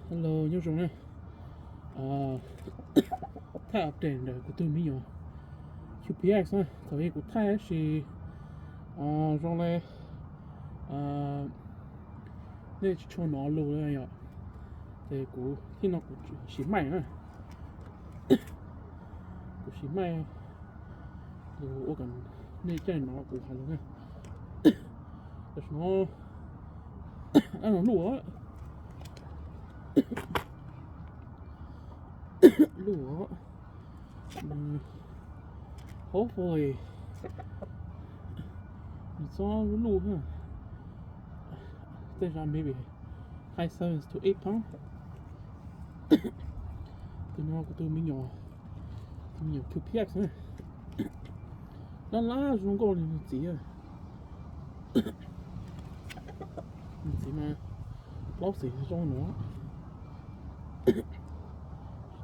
Hello, nyob zoo na. Thaij update ntawm kuv tus me nyuam Q P X na, thaum ub kuv thaij tab sis zoo li nej tsis tshua hnov lus li yom. Ces kuv thiab no kuv sim maij na, kuv sim maij lus ua kom nej caij hnov kuv hais lus na. Tam sim no, a, no luj os, luj os. Hopefully nws txhob luj na. Tej zaum maybe high sevens to eight pound. Tus no kuv tus me nyuam, tus me nyuam Q P X na, lab lab zoo nkauj li nws txiv. Nws txiv mas plaub xim zoo no.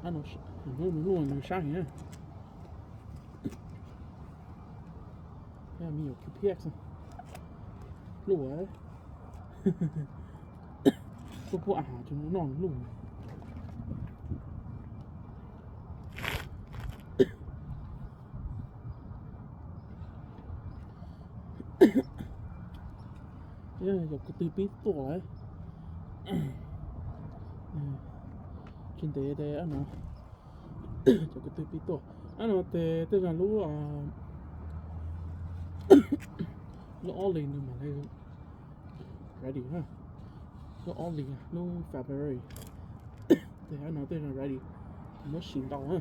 Nws luj nws sab heev na. Me nyuam Q P X luj, kuj pub a has rau nws noj luj. Cov kwv tij pib tuaj lawm. Tsis ntev ces no cov kwv tij pib tuaj. Ab no ces tej zaum lub, lub August nws mam li ready na. Lub August, lub February ces ab no tej zaum ready, muab sim ntau na.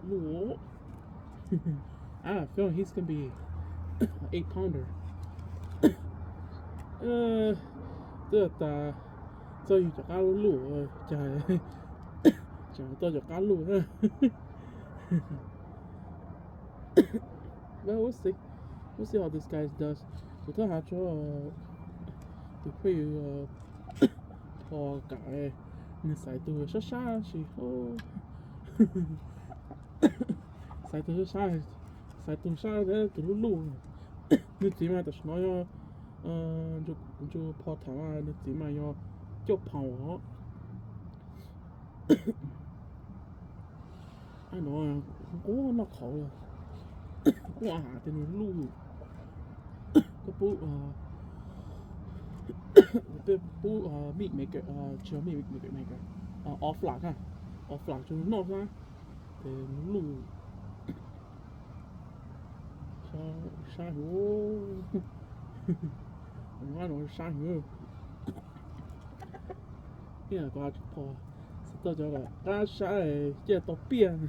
Luj. I feel he's gonna be an eight pounder. Twb tas txog yus cov qab luj, cas tseem txog cov qab luj na. But we'll see. We'll see how this guy does. Kuv twb hais rau tus preview, pom kam nws xaiv tus sab sab sis, xaiv tus sab sab, xaiv tus sab tus luj luj. Nws txiv mas tam sim no yog, kuv ntsia pom thaum nws txiv mas yog cuaj pound os. Ab no nquag noj qhauv, pub a has tias nws luj, koj pub, tej pub meat maker, tsis yog meat maker, meat maker, off-flak, off-flak rau nws noj xwb ces nws luj. Sab heev, sab heev. Ib yam ko tsis pom, xav tau cov qab sab ciaj tau piaj.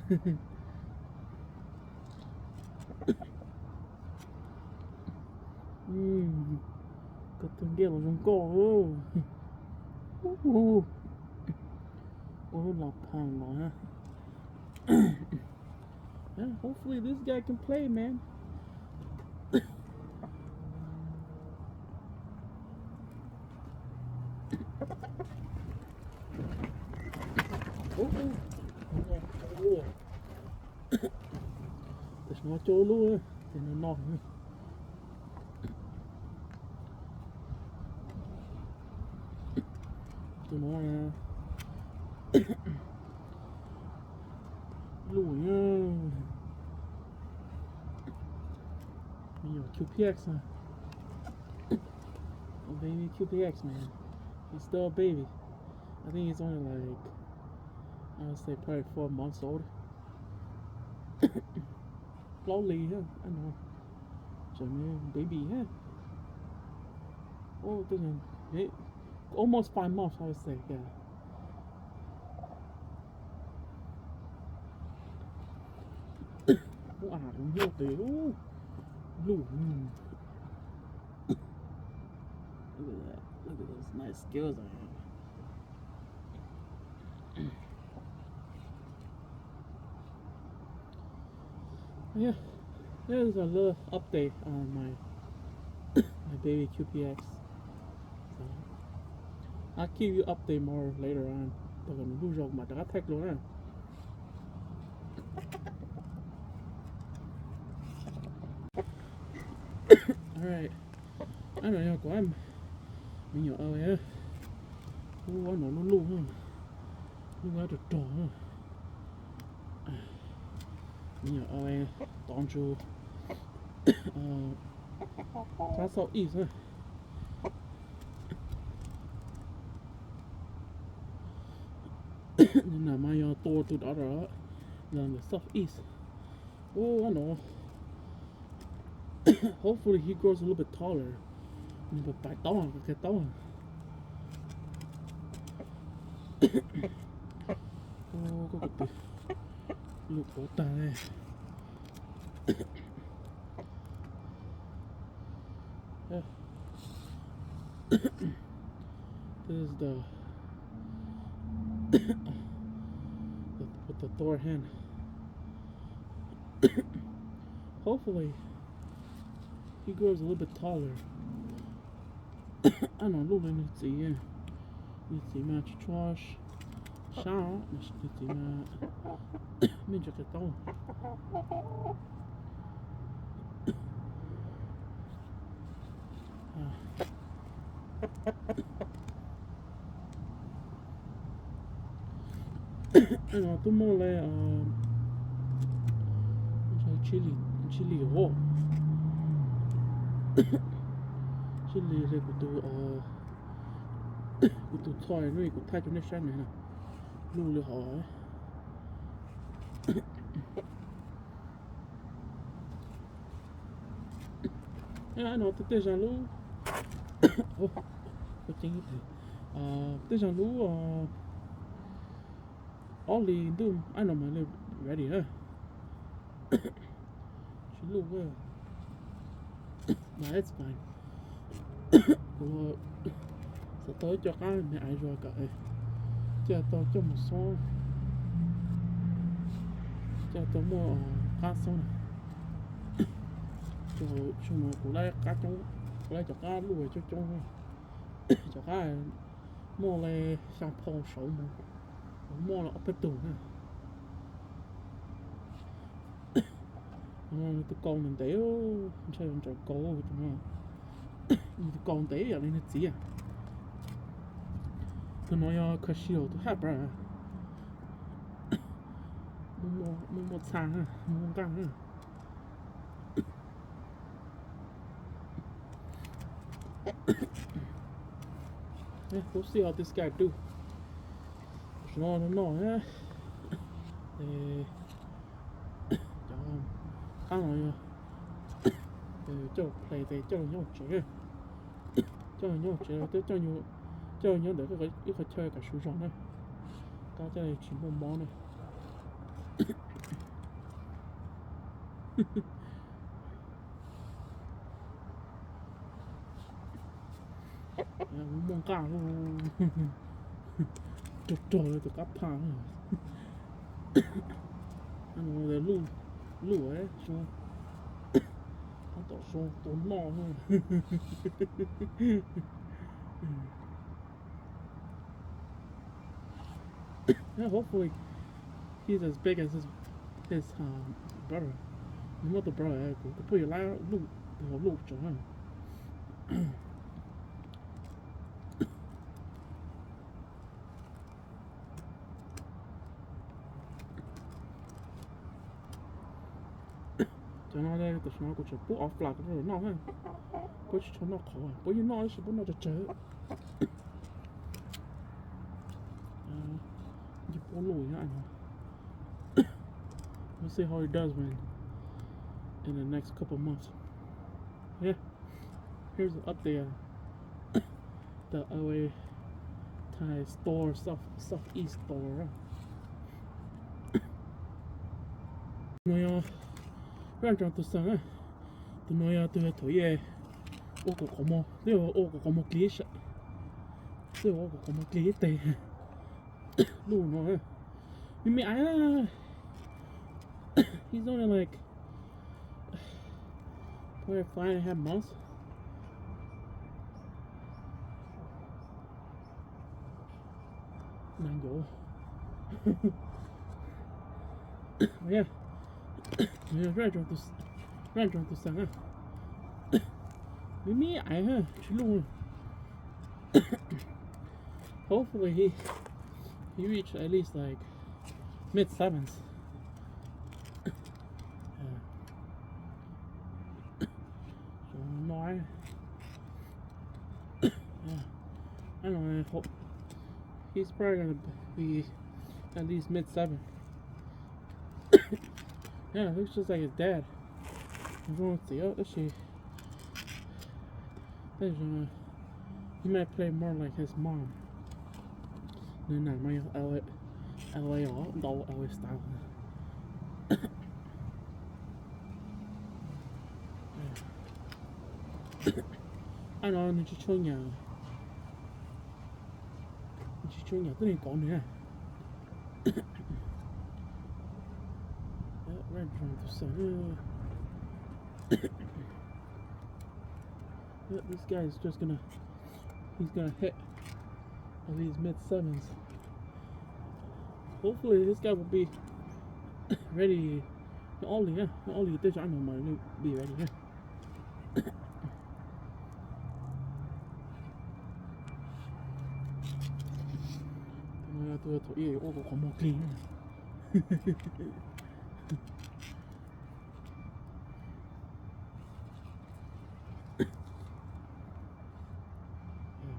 Koj tus nkiaj los zoo nkauj. Ua lub los pha los na. Yeah, hopefully this guy can play, man. Tam sim no coj lub ces no no. Tus no luj na. Me nyuam Q P X, a baby Q P X, man. He's still a baby. I think he's only like, I would say probably four months old. Plaub hlis, I know. Tseem baby, huh? Oh, almost five months, I would say, yeah. Ua a, hlub tes, hlub. Look at that. Look at those nice scales on him. Yeah, there's a little update on my my baby Q P X. So I'll keep you update more later on. Thaum nws luj zoo mas rov qab thaij dua na. Alright. Ab no yog kuv me nyuam, a, Ub, no lub lub, lub rog rog. Nws yog tov ntsug sab south east na. Nws mas yog tua tus dov rau los south east. Ub, no. Hopefully he grows a little bit taller. Nws pais taub, qia taub. Ub, koj kwv tw, lub qhuav tag li. This is the, the, with the Thor hand. Hopefully, he grows a little bit taller. Ab, no luj li nws txiv, nws txiv mas tsis tshua sab, nws txiv mas me ntsis qia taub. No twb muaj li tsib hlis, tsib hlis, tsib hlis li kuv tus, kuv tus txhais no kuv thaij rau nej saib na, luj li hov. No tej zaum lub, tej zaum lub ob hlis ntuj, ab, no mas li ready na. Tsis luj, but it's fine. Kuv xav tau ib co qab me aiv zog kom coj tau coj mus xoob, coj tau muaj qab xoob na. Ces kuv laib qab coob, kuv laib cov qab luj coob coob, cov qab muaj li xya phau saud mus, kuv muaj li ob peb tug na. Nws tus kaus ntev ntev, ntshai yuav ntsawm kaus tus no. Nws tus kaus ntev yam li nws txiv. Tus no yog Khas Sij Haus tus haj bra. Muaj muaj txha, muaj nqaj. We'll see how this guy do. Tam sim no noj, cov qab no yog coj play tes coj nyob tsev, coj nyob tsev, coj nyob ntawm ib qhov chaw kom su zog na, tab coj tsis muaj mob na. Muaj nqaj, rog rog li tus qab phaj. Luj, luj, tab tom zoo tua noj. Hopefully he's as big as his, his brother. Nws muaj tus brother, kuv tus phooj ywg laib luj, tus hauv luj tsav. Cov no tam sim no kuv tseem pub offline rau noj, puab tsis tshua noj qhauv, puab yeej noj tab sis puab noj tsawg tsawg. Yeej pub luj nyob no. We'll see how it does, man, in the next couple months. Yeah, here's the update. The L A Thai store, South, Southeast store. No yog raj nrog tus xeem na. Tus no yog tus thaum ub ua kuv qhov muag, twb ua kuv qhov muag klig, twb ua kuv qhov muag klig ib teg. Luj no, me me aiv, he's only like probably five and a half months. Nag ncaus. Raj nrog tus xeem na, me me aiv tsis luj. Hopefully he he reach at least like mid sevens. Yeah. So no, I, yeah, I don't know. I hope he's probably gonna be at least mid seven. Yeah, looks just like his dad. Nws zoo txiv tab sis, tab sis he might play more like his mom. Nws nam mas yog L A, L A os, ntau L A style. Ab no nws tsis tshua nyiam, nws tsis tshua nyiam tuab neeg kov nws na. Yep, right in front of the sun. Yep, this guy is just gonna, he's gonna hit at least mid sevens. Hopefully this guy will be ready. Nws ob hlis na, nws ob hlis tej zaum no mas nws be ready na. Tus no yog tus thaum ub ua kuv qhov muag klig na.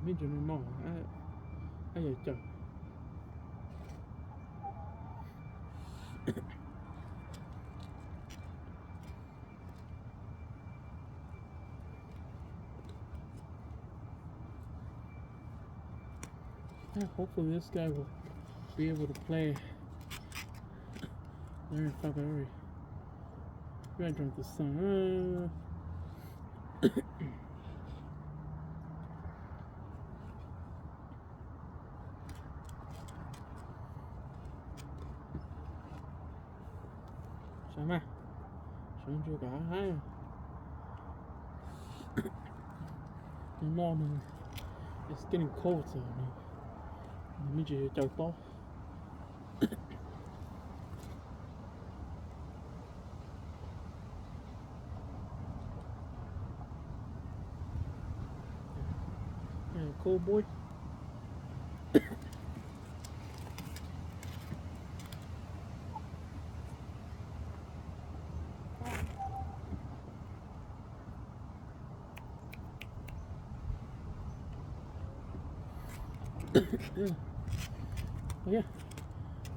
Me ntsis no no, ab yog caws. Yeah, hopefully this guy will be able to play there in February. Right around the sun. Sav mas, sav ntsuag kav hab. Nws no nws, it's getting cold, so nws, nws me ntsis caws tob. Cool boy.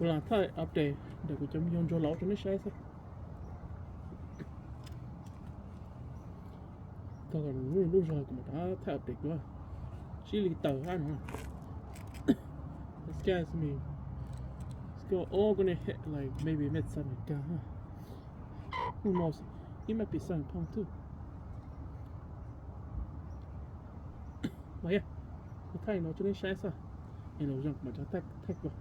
Kuv lam thaij update ntawm kuv cov me nyuam ntsuag laus rau nej saib xwb. Tag lub zog kuv mam rov thaij update dua. Sib li taws hab no. This guy's me. It's go all gonna hit like maybe mid seventy gun, huh? Who knows? He might be seven pound too. Mas yog, kuv thaij no rau nej saib xwb. Es lwm zaus kuv mam rov thaij dua.